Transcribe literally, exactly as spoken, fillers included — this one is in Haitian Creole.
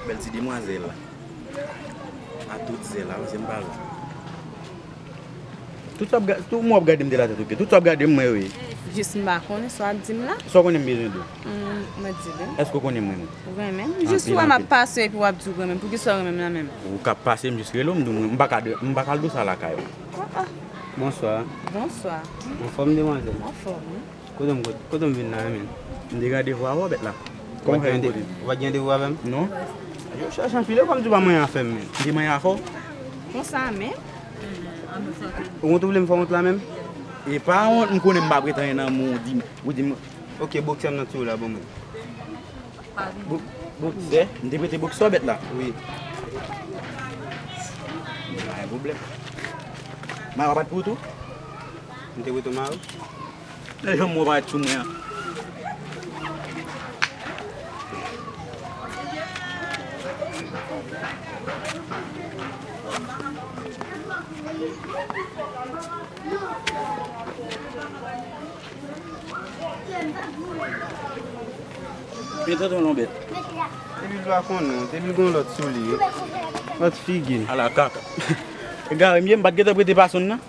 Bèl ti demwazèl. A tout zèl, a, se m pa la. Tout sa w ap ga-, tout mwen w ap gade m de latèt o pye. Tout sa w ap gade m, mwen yo ye. Jis m pa konnen sa w ap di m la. Sa w konnen m bezwen di w? Hmm, mwen di li. Èske w konnen m renmen w? Ou renmen m? Jis ou wè m ap pase epi w ap di w renmen m. Poukisa w renmen m nan menm? Ou k ap pase m jis rele w, m di w mwen, m pa ka de, m pa ka al dous a lakay ou. Ah, ah. Bonswa. Bonswa. Anfòm demwazèl? Anfòm, wi. Kote m, kote, kote m vin la, men? M te gen randevou avè w, bèt la. Kòman w fè vin kote m? Ou pa t gen randevou avè m? Non. Yo chèche anpil, e kòm di w pa manyen afè m, men. M te manyen afè w? Konsa menm? Ou kont ou vle m fè wont la menm? E pa wont, m konnen m pa prete anyen nan men w, ou di m, ou di m. Ok, boksè m nan ti w la, ban mwen. Bo-, boksè? M te prete boksè w bèt la. Wi. Pa gen pwoblèm. Mayo a pa t pou ou tou? M te prete w mayo? Lè janm mwen parèt sou mwen an. Men tonton Lonbèt. Epi l pa konnen, epi l gon lòt sou li. Lòt figi. Ala kaka. Egare m ye, m pa t gentan prete pasonn nan.